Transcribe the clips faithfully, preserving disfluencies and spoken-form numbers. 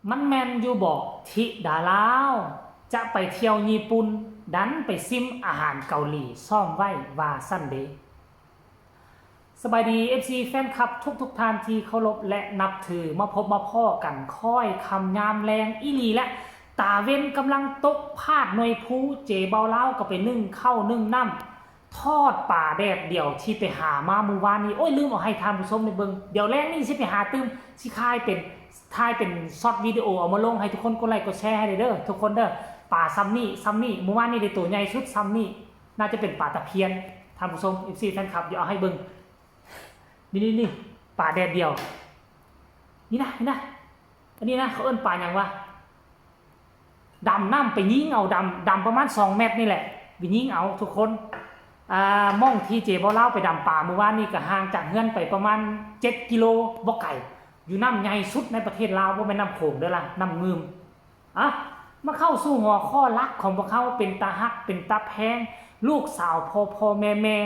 มันแม่นอยู่บ่ ธิดาลาว จะไปเที่ยวญี่ปุ่น ดันไปซิมอาหารเกาหลีซ่อมไว้ ว่าซั่นเด้ สบายดี เอฟซี แฟนคลับทุกๆท่านที่เคารพและนับถือ มาพบมาพ้อกันค่อยค่ำยามแลงอีหลีและ ตาเว็นกำลังตกพาดหน่วยภู เจเบาลาวก็ไปนึ่งข้าวนึ่งน้ำ ทอดปลาแดดเดียวที่ไปหามามื้อวานนี้ โอ้ย ลืมเอาให้ท่านผู้ชมได้เบิ่ง เดี๋ยวแลงนี้สิไปหาตื่ม สิถ่ายเป็น ถ่ายเป็นช็อตวิดีโอเอามาลงให้ทุกคนกดไลค์กดแชร์ให้เด้อ ทุกคนเด้อ ปลาซ่ำนี้ ซ่ำนี้ มื้อวานนี้ได้ตัวใหญ่สุดซ่ำนี้ น่าจะเป็นปลาตะเพียน ท่านผู้ชม เอฟซี แฟนคลับ เดี๋ยวเอาให้เบิ่ง นี่ นี่ นี่ ปลาแดดเดียว นี่นะ นี่นะ อันนี้นะ เขาเอิ้นปลาหยังวะ ดำน้ำไปยิงเอา ดำ ดำประมาณสองเมตรนี่แหละ ไปยิงเอาทุกคน อ่า หม่องที่เจเบาลาวไปดำปลามื้อวานนี้ก็ห่างจากเฮือนไปประมาณเจ็ดกิโล บ่ไกล อยู่น้ำใหญ่สุดในประเทศลาว บ่แม่นน้ำโขงเด้อล่ะ น้ำงืม อ่ะ มาเข้าสู่หัวข้อหลักของพวกเขา เป็นตาฮัก เป็นตาแพง ลูกสาวพ่อพ่อแม่แม่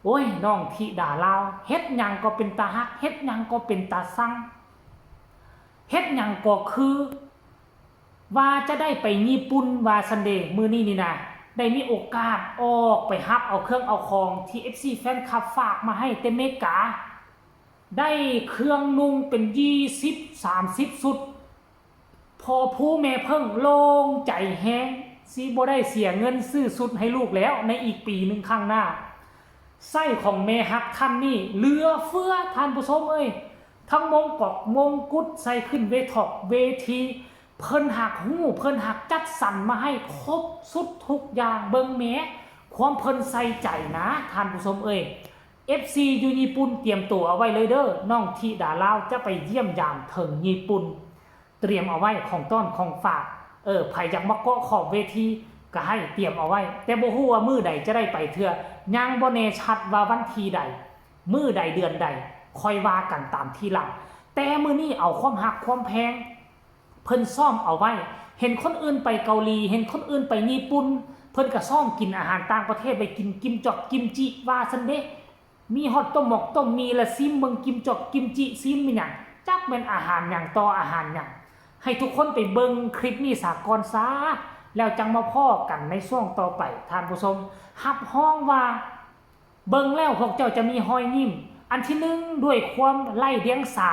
โอ้ย น้องธิดาลาว เฮ็ดหยังก็เป็นตาฮัก เฮ็ดหยังก็เป็นตาซัง เฮ็ดหยังก็คือ ว่าจะได้ไปญี่ปุ่น ว่าซั่นเด้ มื้อนี้นี่นะ ได้มีโอกาสออกไปรับเอาเครื่องเอาของที่ เอฟซี แฟนคลับฝากมาให้แต่เมกา ได้เครื่องนุ่งเป็นยี่สิบ สามสิบชุด พ่อผู้แม่เพิ่งโล่งใจแฮง สิบ่ได้เสียเงินซื้อชุดให้ลูกแล้วในอีกปีหนึ่งข้างหน้า ไส้ของแม่ฮักท่านนี่เหลือเฟือท่านผู้ชมเอ้ย ทั้งมงกอกมงกุฎใส่ขึ้นเวทอกเวที เพิ่นฮักฮู้ เพิ่นฮักจัดสรรมาให้ครบสุดทุกอย่าง เบิ่งแหม ความเพิ่นใส่ใจนะท่านผู้ชมเอ้ย เอฟซี อยู่ญี่ปุ่นเตรียมตัวเอาไว้เลยเด้อ น้องธิดาลาวจะไปเยี่ยมยามเถิงญี่ปุ่น เตรียมเอาไว้ของต้อนของฝาก เออ ไผอยากมาเกาะขอบเวทีก็ให้เตรียมเอาไว้ แต่บ่ฮู้ว่ามื้อใดจะได้ไปเทื่อ ยังบ่แน่ชัดว่าวันที่ใด มื้อใดเดือนใด ค่อยว่ากันตามทีหลัง แต่มื้อนี้เอาความฮักความแพง เพิ่นซ้อมเอาไว้ เห็นคนอื่นไปเกาหลี เห็นคนอื่นไปญี่ปุ่น เพิ่นก็ซ้อมกินอาหารต่างประเทศ ไปกินกิมจอกกิมจิ ว่าซั่นเด้ มีฮอดต้มหมกต้มหมี่ ละซิมเบิ่งกิมจอกกิมจิ ซิมมีหยัง จักแม่นอาหารหยังต่ออาหารหยัง ให้ทุกคนไปเบิ่งคลิปนี้ซะก่อนซะ แล้วจั่งมาพ้อกันในช่วงต่อไป ท่านผู้ชม รับรองว่า เบิ่งแล้วพวกเจ้าจะมีฮอยยิ้ม อันที่หนึ่ง ด้วยความไร้เดียงสา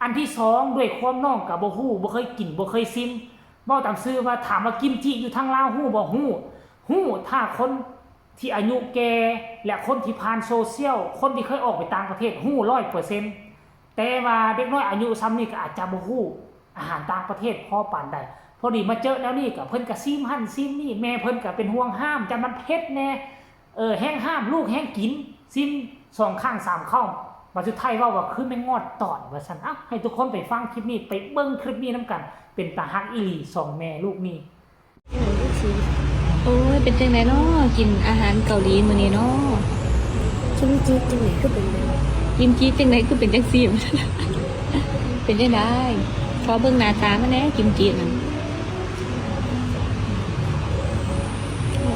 อันที่สอง ด้วยความน้องก็บ่ฮู้ บ่เคยกิน บ่เคยซิม เว้าตามซื่อว่า ถามว่ากิมจิอยู่ทางลาวฮู้บ่ ฮู้ ฮู้ ถ้าคนที่อายุแก่ และคนที่ผ่านโซเชียล คนที่เคยออกไปต่างประเทศ ฮู้ร้อยเปอร์เซ็นต์ แต่ว่าเด็กน้อยอายุส่ำนี้ก็อาจจะบ่ฮู้ อาหารต่างประเทศพอปานใด พอดีมาเจอแนวนี้ก็เพิ่นก็ซิมหั่นซิมนี่ แม่เพิ่นก็เป็นห่วง ห้ามจั่งมันเผ็ดแน่ เออ แฮงห้ามลูกแฮงกิน ซิมสองครั้งสามครั้ง บัดสุดท้ายเว้าว่าคือแมงงอดตอดว่าซั่น เอ้า ให้ทุกคนไปฟังคลิปนี้ ไปเบิ่งคลิปนี้นำกัน เป็นตาฮักอีหลีสองแม่ลูกนี้ โอ้ย เป็นจั่งใดน้อ กินอาหารเกาหลีมื้อนี้น้อ กิมจิจั่งใดคือเป็นแบบ กิมจิจั่งใดคือเป็นจั่งซี้ เป็นจั่งใด ขอเบิ่งหน้าตามันแหน่ กิมจินั่น โอ้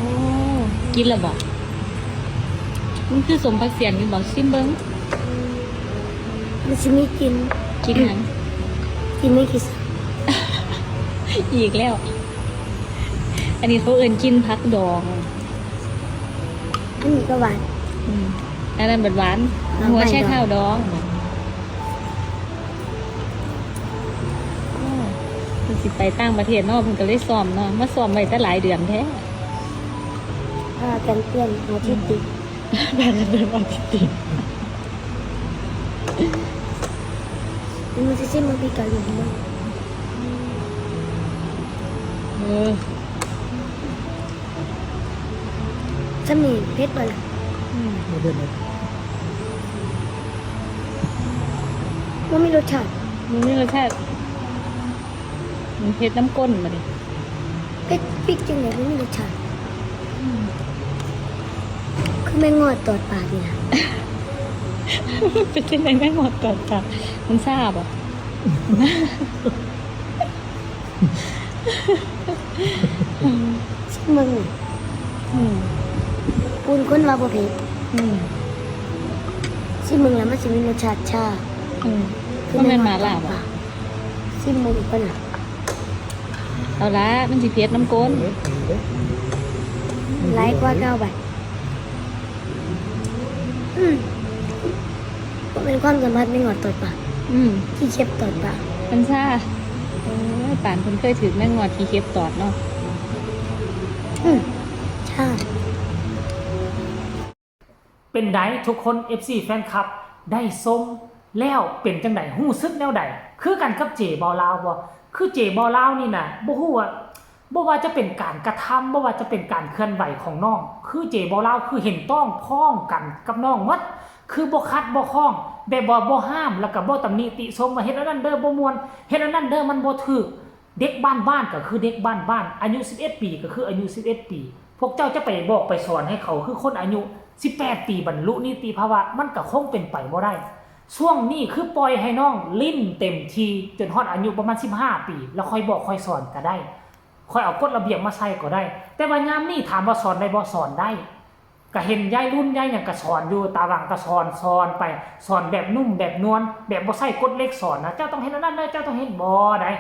กินแล้วบ่ มันคือส้มผักเสี้ยนอยู่บ่ ซิมเบิ่ง มันสิมีกลิ่น กลิ่นหยัง กลิ่นไม่กี่สัก อีกแล้ว อันนี้เขาเอิ้นกลิ่นผักดอง อันนี้ก็หวาน อืม อันนั้นบัดหวาน หวาน หัวไชเท้าดอง โอ้ เพิ่นสิไปต่างประเทศเนาะ เพิ่นก็เลยซ้อมเนาะ มาซ้อมไว้แต่หลายเดือนแท้ พากันเปลี่ยนเอาที่ติด พากันเปลี่ยนเอาที่ติด มันจะซิมมันปีกาหลีมั้ง เออ จะมีเผ็ดบ่ล่ะ อืม บ่เผ็ดเลย มันมีรสชาติ มันมีรสชาติ มันเผ็ดน้ำก้นมาดิ เผ็ดพริกจั่งใดมันมีรสชาติ อืม คือแมงงอดตอดปากนี่ล่ะ เป็นจั่งใดแมงงอดตอดปาก มันซ่าบ่ ซิมเบิ่งนี่ อืม ปูนคนว่าบ่เผ็ด อืม ซิมเบิ่งแล้วมันสิมีรสชาติชา อืม คือ มันเป็นหม่าล่าบ่ แมงงอดตอดปาก ซิมเบิ่งอีกก่อนน่ะ เอาละมันสิเผ็ดน้ำก้น หลายกว่าเก่าบัดอืมก็เป็นความสามารถไม่งอดตอดปาก อืม ที่เช็บตอดปาก มันซ่าเออปานเพิ่นเคยถือแมงงอดขี้เข็บตอดเนาะ อืมใช่ เป็นไดทุกคน เอฟซี แฟนคลับ ได้ชมแล้วเป็นจังได๋ รู้สึกแนวใด๋ คือกันกับเจบ่าวลาวบ่ คือเจบ่าวลาวนี่น่ะ บ่ฮู้ว่า บ่ว่าจะเป็นการกระทำ บ่ว่าจะเป็นการเคลื่อนไหวของน้อง คือเจบ่าวลาวคือเห็นต้องพ้องกันกับน้องหมด คือบ่ขัดบ่ข้อง แบบว่าบ่ห้าม แล้วก็บ่ตำหนิติชมว่าเฮ็ดอันนั้นเด้อบ่ม่วน เฮ็ดอันนั้นเด้อมันบ่ถูก เด็กบ้านๆ ก็คือเด็กบ้านๆ อายุสิบเอ็ดปีก็คืออายุสิบเอ็ดปี พวกเจ้าจะไปบอกไปสอนให้เขาคือคนอายุสิบแปดปีบรรลุนิติภาวะ มันก็คงเป็นไปบ่ได้ ช่วงนี้คือปล่อยให้น้องเล่นเต็มที่จนฮอดอายุประมาณสิบห้าปี แล้วค่อยบอกค่อยสอนก็ได้ ค่อยเอากฎระเบียบมาใส่ก็ได้ แต่ว่ายามนี้ถามว่าสอนได้บ่ สอนได้ ก็เห็นยายรุ่นยายหยังก็สอนอยู่ ตาหวังก็สอน สอนไป สอนแบบนุ่มแบบนวล แบบบ่ใส่กฎเหล็กสอนนะ เจ้าต้องเฮ็ดอันนั้นเด้อ เจ้าต้องเฮ็ด บ่ได้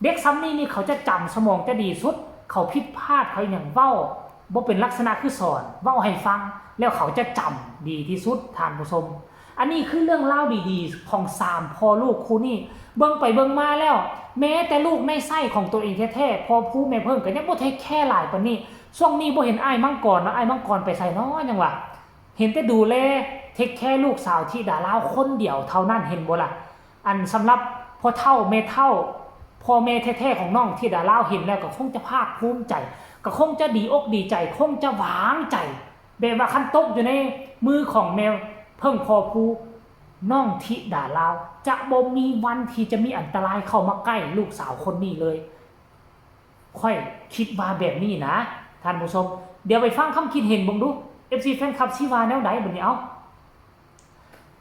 เด็กส่ำนี้นี่เขาจะจำ สมองจะดีสุด เขาผิดพลาด เขาหยัง เว้าบ่เป็นลักษณะคือสอน เว้าให้ฟัง แล้วเขาจะจำดีที่สุด ท่านผู้ชม อันนี้คือเรื่องราวดีๆ ของสามพ่อลูกคู่นี้ เบิ่งไปเบิ่งมาแล้ว แม้แต่ลูกในไส้ของตัวเองแท้ๆ พ่อภูแม่เพิ่งก็ยังบ่เทคแคร์หลายปานนี้ ช่วงนี้บ่เห็นอ้ายมังกรเนาะ อ้ายมังกรไปไสน้อยังวะ เห็นแต่ดูแล เทคแคร์ลูกสาวธิดาลาวคนเดียวเท่านั้น เห็นบ่ล่ะ อันสำหรับพ่อเฒ่าแม่เฒ่า พ่อแม่แท้ๆ ของน้องธิดาลาวเห็นแล้วก็คงจะภาคภูมิใจ ก็คงจะดีอกดีใจ คงจะหวางใจ แบบว่าคันตกอยู่ในมือของแม่เพิ่งพ่อภู น้องธิดาลาว จะบ่มีวันที่จะมีอันตรายเข้ามาใกล้ลูกสาวคนนี้เลย ข้อยคิดว่าแบบนี้นะ ท่านผู้ชม เดี๋ยวไปฟังคำคิดเห็นเบิ่งดู เอฟซี แฟนคลับสิว่าแนวใดบัดนี้ เอ้า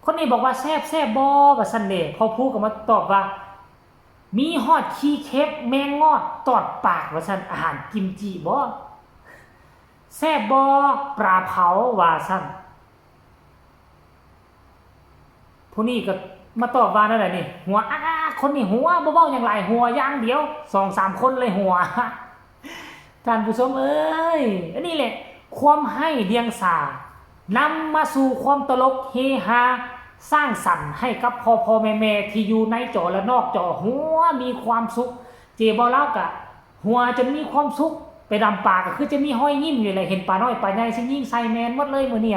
คนนี้บอกว่า "แซ่บแซ่บบ่" ว่าซั่นเด้ พ่อภูก็มาตอบว่า "มีฮอดขี้เข็บแมงงอดตอดปาก" ว่าซั่น "อาหารกิมจิบ่ แซ่บบ่ ปลาเผา" ว่าซั่น ผู้นี้ก็มาตอบว่าแนวใด๋นี่ หัว "อ้า คนนี้หัว บ่เว้าหยังหลาย หัวอย่างเดียว" สองสามคนเลยหัว ท่านผู้ชมเอ้ย อันนี้แหละ ความไร้เดียงสา นำมาสู่ความตลกเฮฮา สร้างสรรค์ให้กับพ่อๆ แม่ๆ ที่อยู่ในจอและนอกจอ หัวมีความสุข เจบ่าวลาวกะหัวจนมีความสุข ไปดำปลาก็คือจะมีฮอยยิ้มอยู่แหละ เห็นปลาน้อยปลาใหญ่สิยิงใส่แม่นหมดเลยมื้อนี้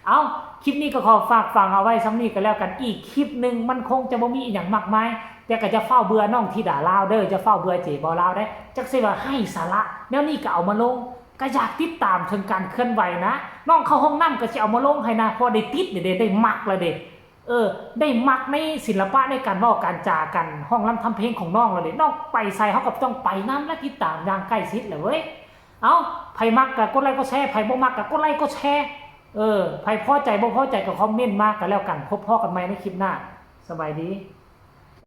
เอ้า คลิปนี้ก็ขอฝากฝังเอาไว้ส่ำนี้ก็แล้วกัน อีกคลิปหนึ่งมันคงจะบ่มีอีหยังมากมาย แต่ก็จะฟ้าวเบื่อน้องธิดาลาวเด้อ จะฟ้าวเบื่อเจบ่าวลาวเด้ จักสิว่าไร้สาระ แนวนี้ก็เอามาลง ก็อยากติดตามถึงการเคลื่อนไหวนะ น้องเข้าห้องน้ำก็สิเอามาลงให้นะ พอได้ติดเด้ ได้มักแล้วเด้ เออ ได้มักในศิลปะในการเว้าการจา การฮ้องรำทำเพลงของน้องแล้วเด้ น้องไปไสเฮาก็ต้องไปนำและติดตามอย่างใกล้ชิดแหละเว้ย เอ้า ไผมักก็กดไลค์กดแชร์ ไผบ่มักก็กดไลค์กดแชร์ เออ ไผพอใจบ่พอใจก็คอมเมนต์มาก็แล้วกัน พบพ้อกันใหม่ในคลิปหน้า สบายดี